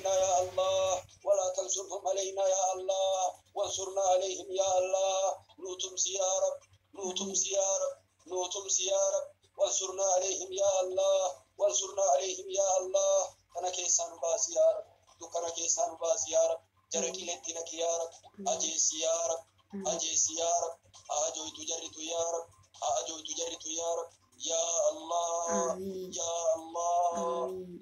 يا الله ولا تنصرهم علينا يا الله وانصرنا عليهم يا الله. نوتمس يا رب، نوتمس يا رب، نوتمس يا رب، وانصرنا عليهم يا الله، وانصرنا عليهم يا الله. كان كيسان باس يا رب، دكان كيسان باس يا رب، جركي لتنك يا رب، أجيس يا رب، أجيس يا رب، أجوي تجرت يا رب، أجوي تجرت يا رب، يا الله، يا الله،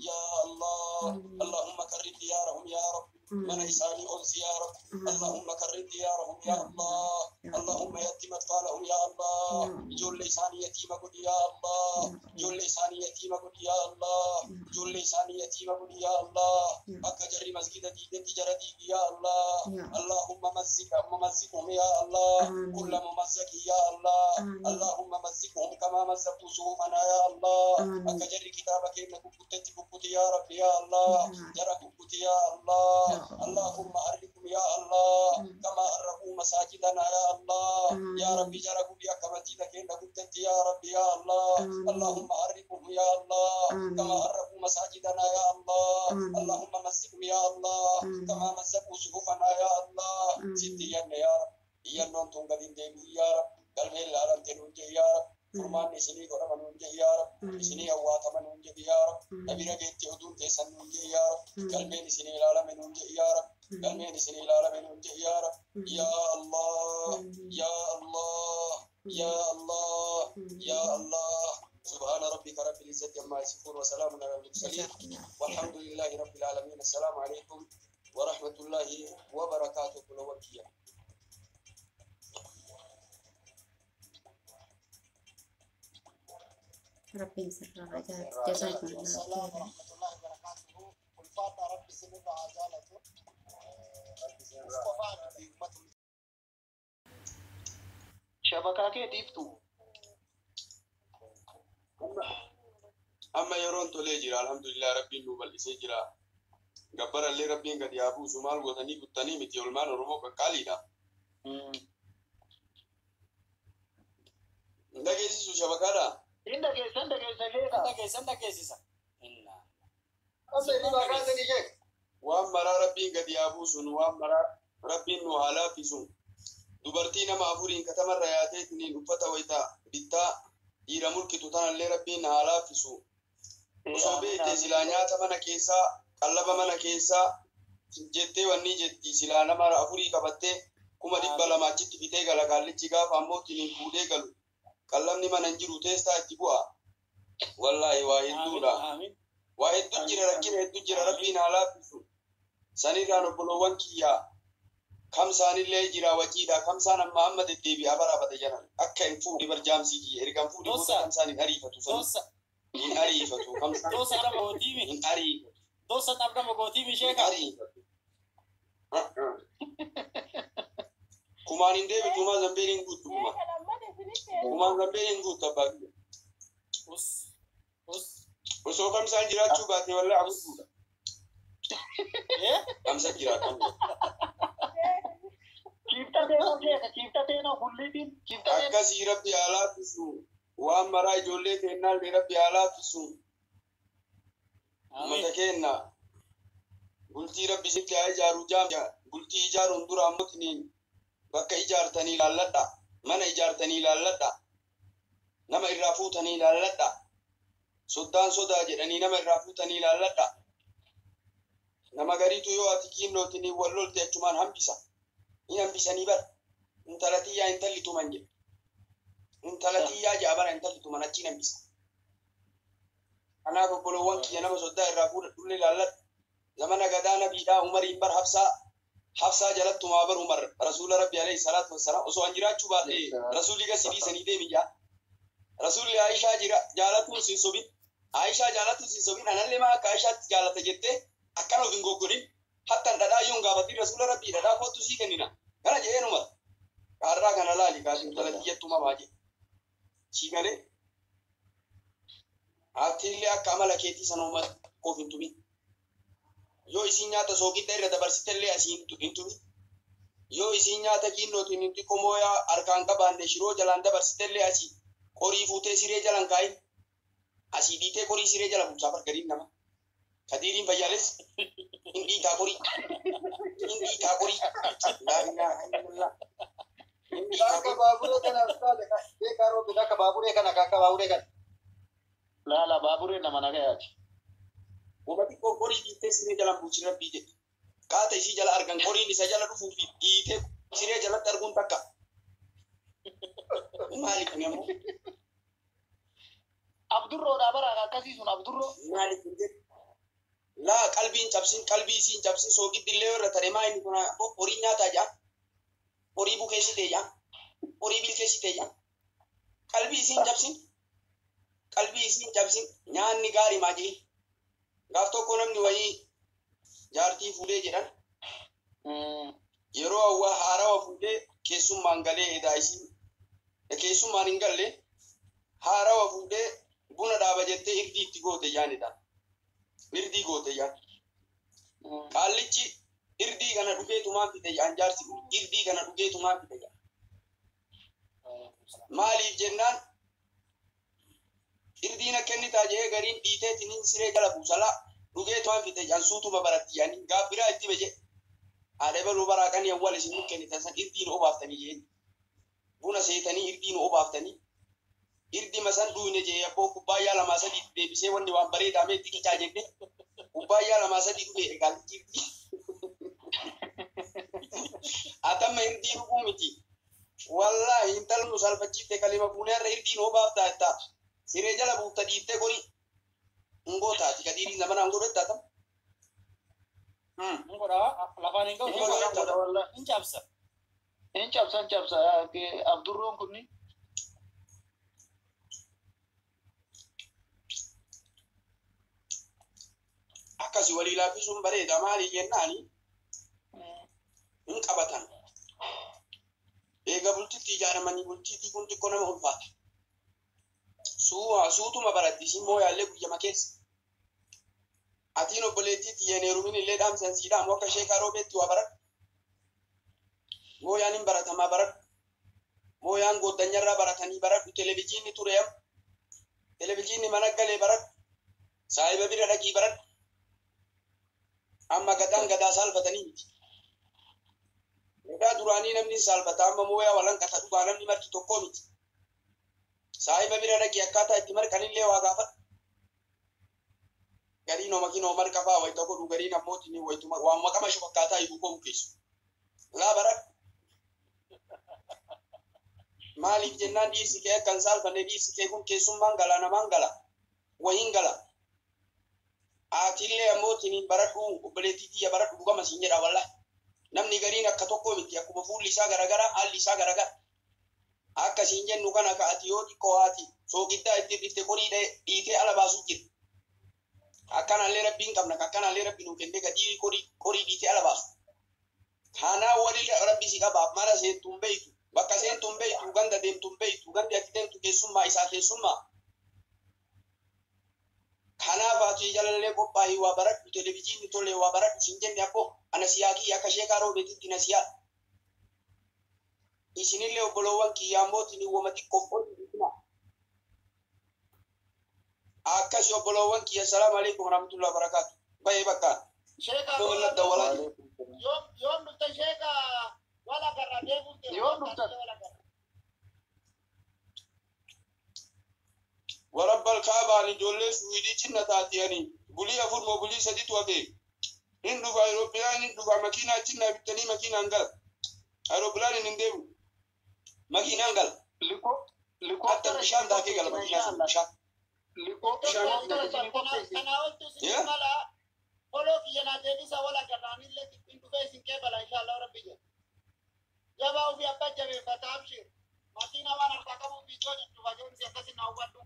يا الله. اللهم كرم ديارهم يا رب، من إساني أنس يا رب، اللهم كرم ديارهم يا الله، اللهم يتم أطفالهم يا الله، جل إساني يتيم قل يا الله، جل إساني يتيم قل يا الله، جل إساني يتيم قل يا الله، أكجر مسجد دي تجارتي يا الله، اللهم مزق ممزقهم يا الله، كل ممزق يا الله، اللهم مزقهم كما مزقوا صحفنا يا الله، أكجر كتابك إنك كنت كنت يا رب يا الله، جرى كنت يا الله، اللهم أرقهم يا الله كما أرقوا مساجدنا يا الله، يا رب جرى يا كما جئتك إنك كنت يا رب يا الله، اللهم أرقهم يا الله كما أرقوا مساجدنا يا الله، اللهم مزقهم يا الله كما مزقوا صحفنا يا الله. ستي يا رب ينون تنقدين ديمي يا رب، قلبي العالم تنونجي يا رب، فرمان إسني قرمان نونجي يا رب، إسني أواتما نونجي يا رب، نبي رجيت هدون تيسن نونجي يا رب، قلبي إسني العالم نونجي يا رب، قلبي إسني العالم نونجي يا رب، يا الله، يا الله، يا الله، يا الله. سبحان ربك رب العزة عما يصفون وسلام على المرسلين والحمد لله رب العالمين. السلام عليكم ورحمة الله وبركاته. كل ربي يسر رجاء. جزاكم الله السلام خيرا. ورحمة الله وبركاته. والفاتحة ربي سنة عجالته مصطفى في أمته Shabakaa keetiiftu Amma yeroon tolee jira, alhamdulillah, rabbiin nu bal'isee jira. Gabbarallee rabbiin gadi haa buusu. Maal gootanii guttanii miti, olmaan Oromoo qaqqaaliidha. Hin dhageessisu shabakaadha. Hin dhageessa, hin dhageessa sheeka. Dhageessa, dhageessisa. Amma inni maqaa sanii sheek. Waan maraa rabbiin gadi haa buusu, nu waan maraa rabbiin nu haa laaffisu. Dubartii nama afuriin katamarra yaateetiniin uffata wayita bittaa dhiira mulqitu tanallee rabbiin haa laaffisu. Osoo beekte silaa nyaata mana keessaa, qallaba mana keessaa jettee wanni jetti silaa nama afurii qabattee 200,000 achitti bitee gala. Kaallichi gaafa ammoo tiniin fuudhee galu qallabni mana hin jiru, teessaa itti bu'a. Wallaahi waa hedduudha. Waa hedduu jira, rakkina hedduu jira, rabbiin haa laaffisu. Sanirraan obboloowwan kiyyaa kamsaanillee jira waciidha. Kamsaan amma amma deddeebi'aa baraabate jedhan akka hin fuudhe barjaamsii kiyya erga hin fuudhe booda kamsaan hin ariifatu san hin ariifatu kamsaan Dosa nama gootiimi. hin ariifatu. Dosa nama gootiimi hin sheeka. ariifatu. Kumaan hin deebitu, maa zambeeliin hin guuttu, kuma kumaan zambeeliin hin guuttu abbaa kiyya. Us. Us. Osoo kamsaan jiraachuu baate wallaahi abuutuudha. Eh? Kamsa jira kamsa. Kiifta teenoo sheeka, kiifta teenoo kulliitiin kiifta teenoo. Akkasii rabbi haa laaffisu. Waan maraa ijoollee keennaallee rabbi haa laaffisu. Uummata keenna bultii rabbi sitti haa ijaaru. Jaam bultii ijaaruun dura ammoo bakka ijaartanii ilaalladha, mana ijaartanii ilaalladha, nama irraa fuutanii ilaalladha, soddaan sodaa jedhanii nama irraa fuutanii ilaalladha. Nama gariitu yoo ati kiinnootiniin wal lolte achumaan hambisa hin hambisanii bara intala tiyyaa intalli tuman jedhe, intala tiyyaa ja'a bara intalli tuman achiin hambisa. Kanaaf obboloowwan kiyya, nama soddaa irraa fuudhadhullee ilaalladhu. Zamana gadaa nabiidhaa Umariin bar Hafsaa, Hafsaa jalattumaa bar Umar rasuula rabbi alayhi salaatu wassalaam osoo an jiraachuu baate rasuulli gasi dhiisanii deemi jaa. Rasuulli Aishaa jira jaalatuun sin sobin, Aishaa jaalatuun sin sobin, anallee maa akka Aishaatti jaalata jettee akkana of hin goggodhin, hattan dhadhaa yoon gaafatin rasuula rabbii dhadhaa kootu sii kennina kana jedheen Umar. Kaarraa kana laali kaasi intala tiyyattu mamaa jedhe sii galee. Atiillee akka amala keetii sana uummata koof hin tumin. Yoo isin nyaata soogidda irra dabarsitellee asii hin tumin. Yoo isin nyaata kiinnootiin hin xiqqoo mooyaa harkaan qabaanne shiroo jalaan dabarsitellee asii qorii fuutee siree jalaan kaa'in. Asii dhiitee qorii siree jala buusaa bargadiin nama. Kadiiriin fayyaales hin dhiitaa qorii. Hin dhiitaa qorii. Laa ilaaha illallah. Hin dhiitaa Akka qorii. baaburee kana ustaaze beekaa roobin akka baaburee kana akka baaburee kana. Laala baaburee nama nagayaati. Wama xiqqoo qorii dhiittee siree jalaan buuchi rabbii jedhe. Qaata isii jala argan qoriin isa jala dhufuu fi dhiitee siree jalatti arguun takka. Maali kun ammoo? Abdurroodhaa bara akkasii sun abdurroo. Maali kun jedhe? Laa qalbiin cabsin qalbii isiin cabsin soogiddi illee irra tare maa inni kun horii nyaataa jaa? Horii bukeessitee jaa? Horii bilcheessitee jaa? Qalbii isiin cabsin qalbii isiin cabsin nyaanni gaarii maa jee? Gaaf tokko namni wayii jaartii fuudhee jedhan yeroo awwaa haarawa fuudhee keessummaan galee edaa isiin keessummaan hin galle haarawa fuudhee buna dhaaba jettee irdii itti goote jaanidha. Irdii goote jaan. Qaallichi irdii kana dhugeetumaan fide jaan jaarsi kun irdii kana dhugeetumaan fide jaan. Maaliif jennaan irdiin akka inni taajee gariin dhiiteetiin siree jala buusalaa dhugeetumaan fide jaan suutuma baratti jaanii gaaf biraa itti beje. Haadha baluu baraa kan awwaal isin nu kennitan san irdiin obaaftanii jeen. Buna seetanii irdiin obaaftanii. Irdi masan duune jee abboo kubbaayyaa lamaa sadii deebisee wanni waan bareedaa mee itti qicaa jenne kubbaayyaa lamaa sadii dhufee eegaallichi irdii. Atamma irdii dhuguu miti. Wallaahi intalli nu salphachiifte kalima fuuneerra irdiin obaaftaa jettaa. Siree jala buufta dhiittee qorii. Hungootaati kadiiriin zamana hungoo jettaa tam. Hin godhaa lafaan hin ga'u. Hin godhaa jechaadha. Wallah. Hin cabsa. Hin cabsa hin cabsa abdurroon kunni. Akkasi walii laaffisuun bareeda maali jennaani hin qabatan. Eega bultitti ijaaramanii bultiitii kun xiqqoo nama ulfaata. Suutuma baratti isin mooyaallee guyyama keessa. Atiin obboleettii tiyyeen heerumin illee dhaamsan sii dhaamu akka ishee karoobeetti waa baradhu. Mooyaan hin baratamaa baradhu. Mooyaan gooddanyarraa baratanii baradhu. Televizyiinni ture amma. Televizyiinni mana galee baradhu. Saahiba bira dhaqii baradhu. Amma gadaan gadaa saalfatanii miti. Gadaa duraanii namni saalfata amma mooyaa walanqata dhugaa namni marti tokkoo miti. Saahiba bira dhaqii akkaataa itti marqanillee waa gaafadhu. Gariin homa kinoo marqa fa'aa wayita godhu gariin ammootiin wayituma waan maqama shu fakkaataa ibu koo bukeessu. Laa baradhu. Maaliif jennaan dhiirsi kee akka hin saalfanne dhiirsi kee kun keessummaan gala namaan gala wayiin gala. Atiillee ammootiin baradhu obboleettii tiyya baradhu dhugama siin jedha wallahi. Namni gariin akka tokkoo miti akkuma fuulli isaa garagara haalli isaa garagara. Akka siin jennu kana ka ati yoo xiqqoo haati soogiddaa itti dhifte qorii dhiitee ala baasu jira. Akkanallee rabbiin qabna akkanallee rabbi nuu kennee gadii qorii dhiitee ala baasu. Kanaa walirra rabbi si qabaaf mana seentu hin beeytu bakka seentu hin beeytu ganda deemtu hin beeytu gandi ati deemtu keessummaa isaa keessummaa. Kanaaf ati jalallee qophaa'ii waa baradhu televizyiinni tolee waa baradhu siin jenne abboo ana siyaa kiyya akka sheekaa roobeetitti na siyaa. Isinillee obboloowwan kiyyaa mootiin wama xiqqoof ol dhiisina. Akkasi obboloowwan kiyya salaamu alaikum warahmatullahi wabarakaatu. Bahee bakka. Sheeka Dola dawalaa jiru. yoom dhufte sheeka wala garra deemuuf deemu. Yoom dhuftan? Warabbal kaabaan ijoollee suwiidii cinna taatiyanii bulii afur moo bulii saditu hafe. Hin dhufa aeropilaan hin dhufa makiinaa cinna bittanii makiinaan gala. Aeropilaan hin deemu. Makiinaan gala. Hatta bishaan daakee gala makiinaa sun bishaan. Kanaa oltu isin mala koloo kiyya naa deebisa wala garraanillee hin dhufee isin qeebala inshaallah rabbi jedhe. Jabaa ofii abbaa jabeeffata abshir. Makiina waan harkaa qabuuf ijoon hin dhufa joon si akkasi naa hubadhu.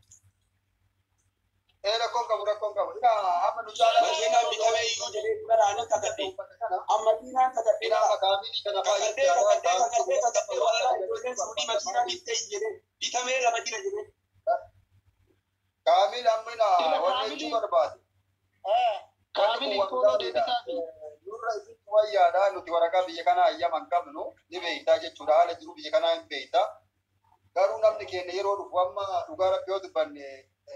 Rakkoon qabu rakkoon qabu. Ina amma nu caalaa Makiinaan bitamee iyyuu jedhee dubara ani kakadhe. Amma makiinaan kakadhe Ina makaamini kana kakadhee kakadhee kakadhee kakadhee wallahi ijoolleen suudii makiinaa bittee hin jedhee bitamee lama jira jedhee. Kaamil amma ina wanni jechuu barbaade. Kaamil kooloo deebisaafi. Nurra isitti wayyaadha nuti waraqaa biyya kanaa hayyama hin qabnu ni beektaa jechuudha haala jiru biyya kanaa hin beektaa. Garuu namni keenya yeroo dhufu amma dhugaa rabbi yoo dubbanne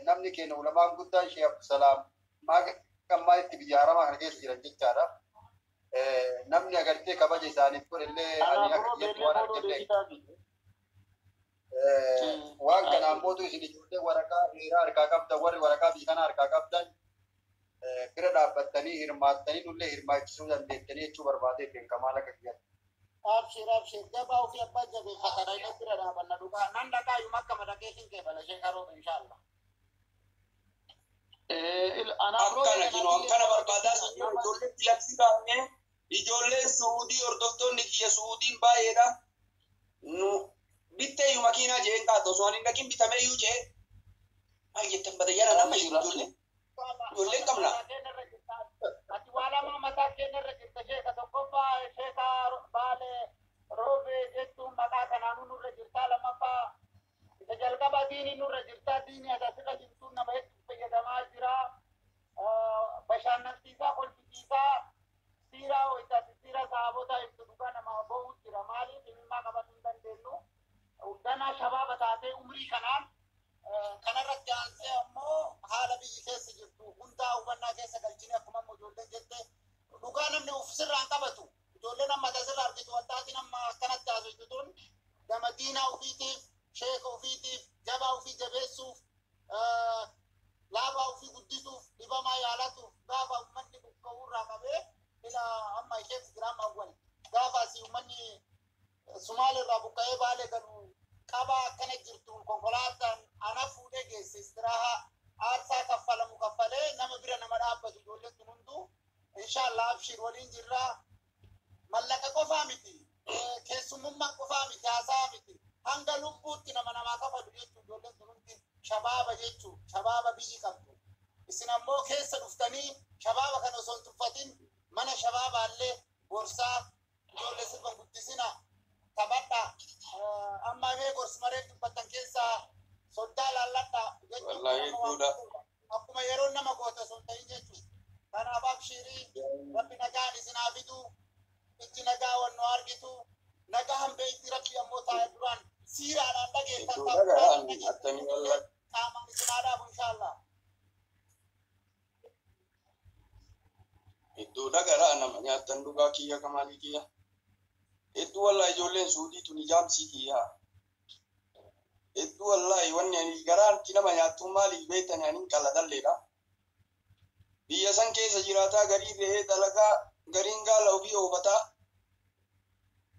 namni keenya ulamaan guddaan Sheekh Abdusalaam maal itti biyya haramaa kana keessa jiran jechaadha. Namni agartee kabaja isaaniif godhellee ani akka kiyyatti waan argillee. Waan kanaan boodu isin ijoollee waraqaa heeraa harkaa qabdan, warri waraqaa biyya kana harkaa qabdan bira dhaabbattanii hirmaattanii nullee hirmaachisuu dandeettanii jechuu barbaadee beekamaa akka kiyyatti. Abshir abshir jabaa ofii abbaa jabeeffatan inni bira dhaabanna dhugaa nan dhaqaayyuma akka madaqee sin qeebala sheekaroo inshallah. Akkana kinoo akkana barbaadaa sun ijoollee labsii baafnee ijoolleen Suudii hordoftoonni kiyya Suudiin baay'eedha. Nu bitteeyyuu makiinaa jeen kaatu osoo ani hin dhaqin bitameeyyuu jee. Maal jettan badayyana nama ijoollee. Ijoolleen qabna. Ati waa lama mataa keenya irra jirta sheeka tokkoffaa sheeka Baalee Roobee jechuun maqaa kanaanuu nurra jirta, lammaffaa isa jalqaba diinii nurra jirta, diinii ati asirra jirtuun nama hedduu fayyadamaa jira. Bashannansiisaa, kolfisiisaa, siiraa ho'isaati, siira sahaabota ibsu dhugaa nama ba'uu jira. Maaliif himimmaa qabatu hin dandeenyu? Ganaa shabaaba taatee umrii kanaan kanarratti aansee ammoo haala biyyi keessa jirtu hundaa hubannaa keessa galchine akkuma amma ijoolleen jette dhugaa namni uf sirraan qabatu ijoolleen amma tasirra argitu wattaatiin amma akkanatti haasoftu tun gama diinaa ofiitiif, sheeka ofiitiif, jabaa ofii jabeessuuf, laabaa ofii guddisuuf, dhibamaa yaalatuuf gaafa uummanni buqqa'uurraa qabee ila amma keessa jira amma awwal gaafa asii uummanni Sumaalirraa buqqa'ee Baalee galu qabaa akkana jirtuun konkolaataan ana fuudhee geesse istiraahaa aarsaa kaffalamu kaffalee nama bira nama dhaabbatu ijoolleen tun hunduu inshallah abshir waliin jirraa. Mallaqa qofaa miti, keessummummaa qofaa miti, haasaa miti, hanga lubbuutti nama namaa kafalu jechuu ijoolleen tun hundi shabaaba jechuu shabaaba biyyi qabdu. Isin ammoo keessa dhuftanii shabaaba kana osoo hin tuffatin mana shabaabaallee gorsaa ijoollee sirban guddisina taphadha. Amma mee gorsumaree dubbattan keessaa soddaa laalladha jechuun akkuma yeroo nama goota osoo hin ta'in jechuudha. Kanaaf abshiirii rabbi nagaan isin haa fidu, ijji nagaa wannoo argitu, nagaa hambeetti rabbi ammoo taa'e duraan siiraadhaan dhageettan qaamaan isin haa dhaabu inshaallah. Iddoo dhagaraa nama nyaattan dhugaa kiyya kamaalii kiyya. Hedduu wallahi ijoolleen Suudii tun ijaamsii kiyya. Hedduu wallahi wanni ani garaatti nama nyaattu maaliif beektan ani qalladalleedha. Biyya san keessa jiraataa garii re'ee dalagaa gariin gaala ofii oofataa.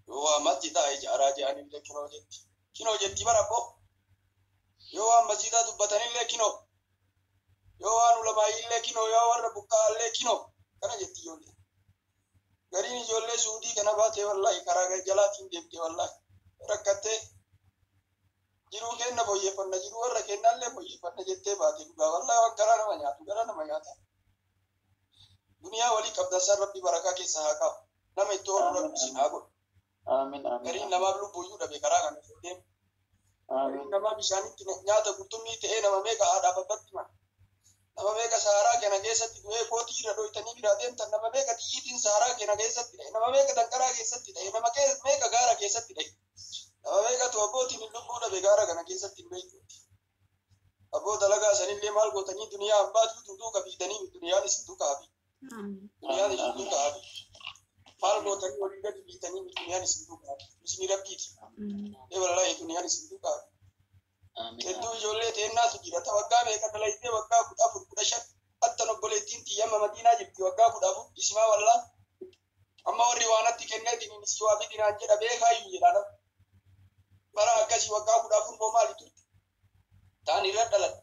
Yoo waa masjidaa ijaaraa jedhanillee kinoo jetti. Kinoo jetti bara abbo. Yoo waan masjidaa dubbatanillee kinoo. Yoo waan ulamaayiillee kinoo, yoo warra buqqaallee kinoo. Kana jetti ijoolleen. Gariin ijoollee Suudii kana baatee wallahi karaa jalaatiin deemte wallahi rakkattee jiruu kenna fooyyeffanna jiruu warra kennallee fooyyeffanna jettee baate dhugaa wallahi waan garaa nama nyaatu garaa nama nyaata. Duniyaa walii qabdan san rabbi barakaa keessa haa kaa'u. Nama itti oolu rabbi isin haa godhu. Gariin namaaf lubbuyyuu dhabe karaa kana osoo deemu. Gariin namaa bishaanitti nyaata qurxummii ta'ee nama meeqa haadhaaf abbatti mana. Nama meeqa saaraa kana keessatti du'ee kootii irra dhoytanii biraa deemtan, nama meeqa xiyyiitiin saaraa kana keessatti dha'e, nama meeqa danqaraa keessatti dha'e, nama meeqa gaara keessatti dha'e, nama meeqatu abbootiin lubbuu dhabe gaara kana keessatti hin beektuuti. Abboo dalagaa sanillee maal gootanii duniyaa abbaatuu duukaa fiidanii duniyaan isin duukaa hafi. Duniyaan isin duukaa hafi. Maal gootanii walii gadi fiidanii duniyaan isin duukaa hafi. Isin rabbiiti. Ee wallaahi duniyaan isin duukaa hafi. Hedduu ijoollee xeennaatu jira. Ta waggaa meeqa dalaydee waggaa 14 15 attan obboleettiin tiyyama Madiinaa jirti waggaa 14 isimaa wallaa. Amma warri waan atti kenneetiin isii waa fidinaan jedha beekaayyuu jedha nama. Bara akkasii waggaa 14 moo maali turte? Taan irra dhaladha.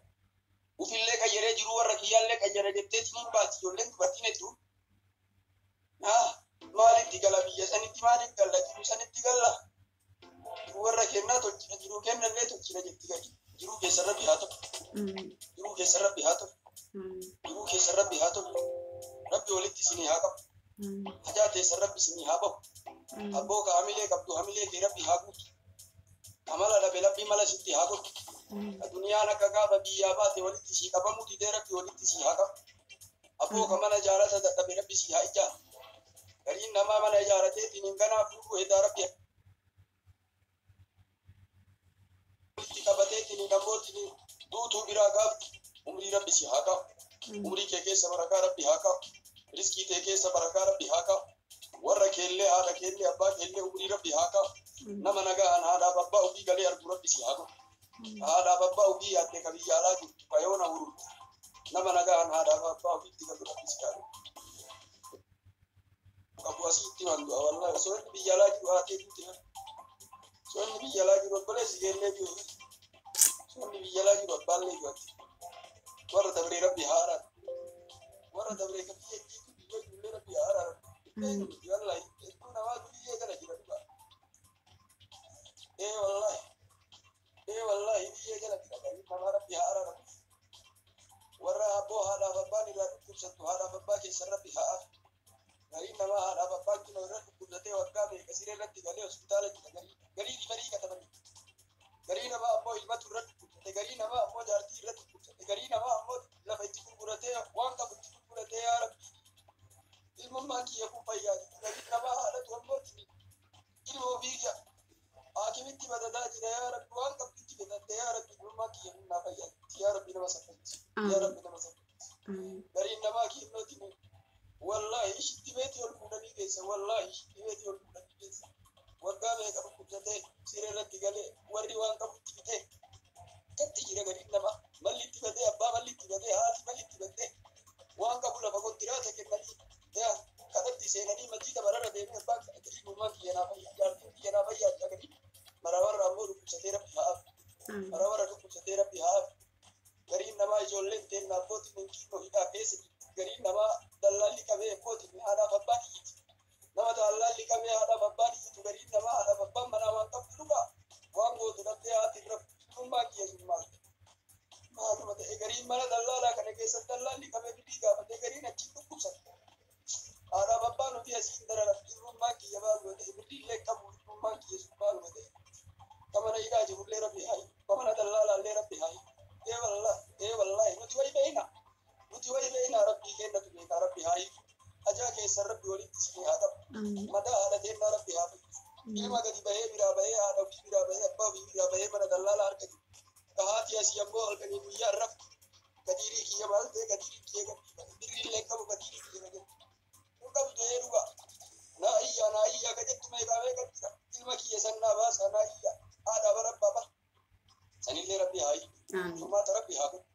Ufillee qayyaree jiruu warra kiyyaallee qayyara jettee tiniin baati ijoolleen dubartiin hedduu. Maalitti gala biyya sanitti maaliif galla jiruu sanitti galla? Jiruu warra kennaa tolchina jiruu kennallee tolchina jetti gadi. Jiruu keessa rabbi haa tolu. Jiruu keessa rabbi haa tolu. Jiruu keessa rabbi haa tolu. Rabbi walitti isinii haa qabu. Hajaa teessa rabbi isinii haa bahu. Abboo ka hamilee qabdu hamilee kee rabbi haa guutu. Amala dhabe rabbi mala sitti haa godhu. Duniyaan akka gaafa biyyaa baate walitti sii qabamuu didee rabbi walitti sii haa qabu. Abboo ka mana ijaarata dadhabe rabbi sii haa ijaaru. Gariin namaa mana ijaarateetiin hin ganaa fuudhuu hedaa rabbi walitti qabateetiin namootiin duutuu biraa gaaftu umrii rabbi si haa qabu. Umrii kee keessa barakaa rabbi haa qabu. Riskii tee keessa barakaa rabbi haa qabu. keellee abbaa keellee umurii rabbi haa kaa'u. Nama nagaan haadhaaf abbaa ofii galee argu rabbi si haa godhu. Haadhaaf abbaa ofii yaaddee ka biyya alaa jirtu ka yoona hururtu. Nama nagaan haadhaaf abbaa ofiitti galu rabbi si haa godhu. Qabu asitti waan du'a wallahi osoo inni biyya alaa jiru haatee duute. Osoo inni biyya alaa jiru obboleessi keellee jiru. Osoo inni biyya alaa jiru abbaallee jiru. Warra dabree rabbi haa araara. Warra dabree ka biyya jiru biyya ijoollee rabbi haa araara. Wallahi hedduu namaa biyyee kana jira dhugaa. Ee wallahi. Ee wallahi biyyee kana jira gariin namaa rabbi haa araara. Warra abboo haadhaaf abbaan irraa dhukkubsattu haadhaaf abbaa keessan rabbi haa afu. Gariin namaa haadhaaf abbaan kino irra dhukkubsatee waggaa meeqa siree irratti galee hospitaala jira garii garii rifarii katabanii. Garii namaa ammoo ilmatu irra dhukkubsate garii namaa ammoo jaartii irra dhukkubsate garii namaa ammoo lafa itti gurguratee waan qabu itti gurguratee yaa rabbi. Ilmummaan kiyya kun fayyaa garii namaa haadhatu ammoo ilma ofii haakimitti badataa jira yaa rabbi waan qabdutti badatte yaa rabbi ilmummaan kiyya kun naa fayyaa yaa rabbi nama saffachiisi yaa rabbi nama saffachiisi. Gariin namaa kiinnooti wallahi shitti beetii ol fuudhanii geessa wallahi shitti beetii ol fuudhanii geessa waggaa meeqa dhukkubsatee siree irratti galee warri waan qabutti bitee gatti jira gariin namaa malli itti batee abbaa malli itti batee haati malli itti batee waan qabu lafa kontiraata kennanii yaa kadhatti seenanii majiida marara deemee abbaan ilmummaan kiyya naa fayyaa jaartiin kiyya naa fayyaa jedha gariin mara warra ammoo dhukkubsatee rabbi haa afu mara warra dhukkubsatee rabbi haa afu gariin namaa ijoolleen teennaa abbootiin hin kinnoo hidhaa keessa jirti gariin namaa dallaalli qabee abbootiin haadhaaf abbaan iyyiti nama dallaalli qabee haadhaaf abbaan iyyitu gariin namaa haadhaaf abbaan manaa waan qabdu dhugaa waan gootu dhabdee haati irra ilmummaan kiyya sun maal ta'e maaluma ta'e gariin mana dallaalaa kana keessatti dallaalli qabee bidii gaafatee gariin achiin dhukkubsate haadhaaf abbaan ofii asiin dararan ilmummaan kiyya maaluma ta'e birriillee qabu ilmummaan kiyya sun maaluma ta'e kamana hidhaa jirullee rabbi haa kamana dallaalaallee rabbi haa ee wallahi ee wallahi nuti wayi beeyna nuti wayi beeyna rabbii kennatu beekaa rabbi haa hiiku ajaa keessan rabbi walitti isinii haa qabu madaa haadha teennaa rabbi haa fayyisu ilma gadi bahee biraa bahee haadha ofii biraa bahee abbaa ofii biraa bahee mana dallaalaa harka jiru ka haati asii ammoo halkanii guyyaa raftu gadiirii kiyya maal ta'e gadiirii kiyya gadi birriillee qabu gadiirii kiyya gadi hin qabdu ee dhugaa naa iyyaa naa iyyaa ka jettu meeqaa meeqa jira ilma kiyya sannaa baasaa naa iyyaa haadha bara abbaa bara sanillee rabbi haa hiiku furmaata rabbi haa godhu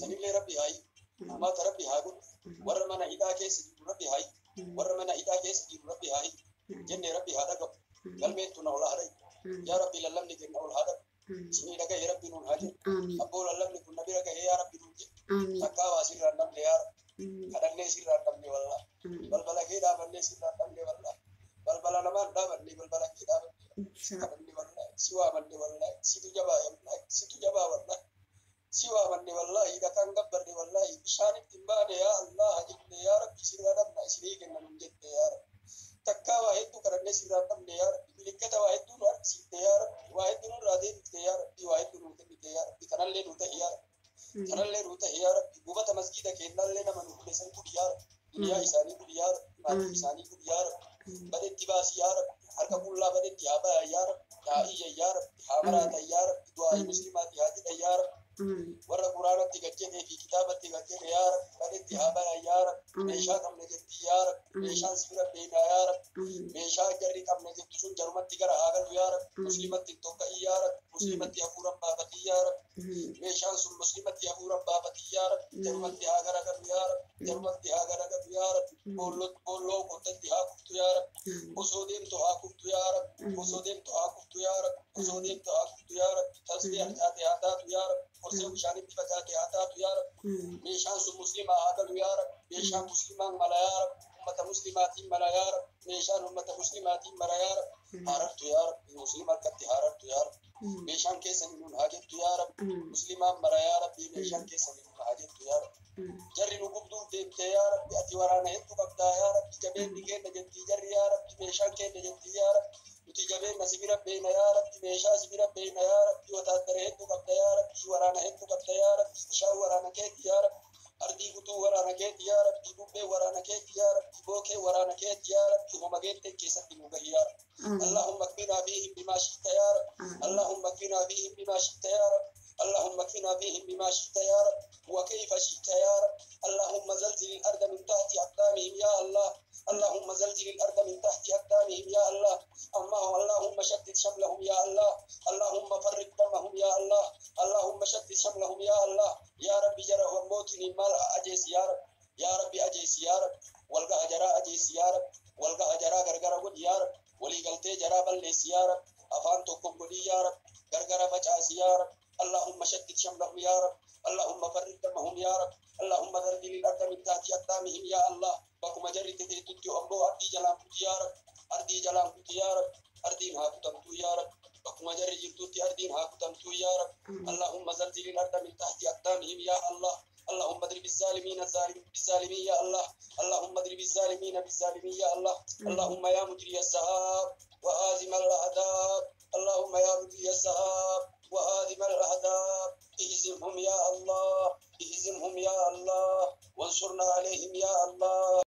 sanillee rabbi haa hiiku furmaata rabbi haa godhu warra mana hidhaa keessa jiru rabbi haa hiiku warra mana hidhaa keessa jiru rabbi haa hiiku jennee rabbi haa dhagahu galmeen tun ol haa dhayu yaa rabbi lallabni kenna ol haa dhagu sinii dhagahe rabbi nuun haa jedhu abboo lallabni kun na bira gahe yaa rabbi nuun jedhu takkaa waa sirraan dhabne yaa rabbi kadhannee sirraan dhabne wallaa balbala kee dhaabannee sirraan dhabne wallaa balbala namaan dhaabanne balbala kee dhaabanne kadhanne wallaa si waamanne wallaa situ jabaa wallaa situ jabaa wallaa si waamanne wallaahi dhakaan gabbarre wallaahi bishaan ittiin baane yaa Allah jenne yaa rabbi sirraa dhabna isinii kenna nuun jette yaa rabbi takkaa waa hedduu kadhannee sirraa dhabne yaa rabbi milikkata waa hedduu nu argisiifte yaa rabbi waa hedduu nurraa deebifte yaa rabbi waa hedduu nuu kennite yaa rabbi kanallee nuu ta'i yaa rabbi kanallee nuu ta'i yaa rabbi gubata masgiida keennallee nama nu hule san gudi yaa rabbi duniyaa isaanii gudi yaa rabbi maatii isaanii gudi yaa rabbi badetti baasi yaa rabbi harka qullaa badetti haa baya yaa rabbi haa iyya yaa rabbi haa maraata yaa rabbi du'aa muslimaati haa jedha yaa rabbi warra quraanatti gad jedhee fi kitaabatti gad jedhe yaa rabbi badetti haa baya yaa rabbi meeshaa qabna jetti yaa rabbi meeshaan si bira beekaa yaa rabbi meeshaa jarri qabna jettu sun jarumatti gara haa galu yaa rabbi muslimatti hin tokka'i yaa rabbi muslimatti hafuuran baafati yaa rabbi meeshaan sun muslimatti hafuuran baafati yaa rabbi jarumatti haa gara galu yaa rabbi jarumatti haa gara galu yaa rabbi boolloo qottatti haa kuftu yaa rabbi osoo deemtu haa kuftu yaa rabbi osoo deemtu haa kuftu yaa rabbi osoo deemtu haa kuftu yaa rabbi tasbih harcaate haa taatu yaa rabbi horsee bishaanitti facaate haa taatu yaa rabbi meeshaan sun muslimaa haa galu yaa rabbi meeshaan muslimaan mala yaa rabbi ummata muslimaatiin mala yaa rabbi meeshaan ummata muslimaatiin mala yaa rabbi haarartu yaa rabbi muslima harkatti haarartu yaa rabbi meeshaan keessan nuun haa jettu yaa rabbi muslimaan mala yaa rabbi meeshaan keessan nuun haa jettu yaa rabbi jarri nu gubduuf deemte yaa rabbi ati waraana hedduu qabdaa yaa rabbi jabeenni kenna jettii jarri yaa rabbi meeshaan kenna jettii yaa rabbi nuti jabeenna si bira beena yaa rabbi meeshaa si bira beena yaa rabbi wotaaddara hedduu qabda yaa rabbi waraana hedduu qabda yaa rabbi bishaan waraana keetti yaa rabbi ardii guutuu waraana keetti yaa rabbi bubbee waraana keetti yaa rabbi bookee waraana keetti yaa rabbi homa geetten keessatti nu gahi yaa rabbi اللهم اكفنا فيهم بما شئت يا رب اللهم اكفنا فيهم بما شئت يا رب اللهم اكفنا فيهم بما شئت يا رب وكيف شئت يا رب. اللهم زلزل الأرض من تحت أقدامهم يا الله. اللهم زلزل الأرض من تحت أقدامهم يا الله. أما اللهم شتت شملهم يا الله. اللهم فرق دمهم يا الله. اللهم شتت شملهم يا الله. يا رب جرى موتني مال أجيس يا رب. يا ربي أجيس يا رب. والقى جرى أجيس يا رب. والقى جرى غرغر قد يا رب. ولي قلتي جرى بلس يا رب. أفان تكم قد يا رب. غرغر فجأس يا رب. اللهم شتت شملهم يا رب. اللهم فرق دمهم يا رب. اللهم زلزل الأرض من تحت أقدامهم يا الله. بكم جري تتي أمبو أرضي جلام يا رب. أرضي جلام يا رب. أرضين هاكتمتو يا رب. بكم جري جلتوتي أرضين هاكتمتو يا رب. اللهم زلزل الأرض من تحت أقدامهم يا الله. اللهم اضرب الظالمين بالظالمين يا الله. اللهم اضرب الظالمين بالظالمين يا الله. اللهم يا مجري السحاب وهازم الأحزاب. اللهم يا مجري السحاب وهازم الأحزاب. اهزمهم يا الله. اهزمهم يا الله. وانصرنا عليهم يا الله.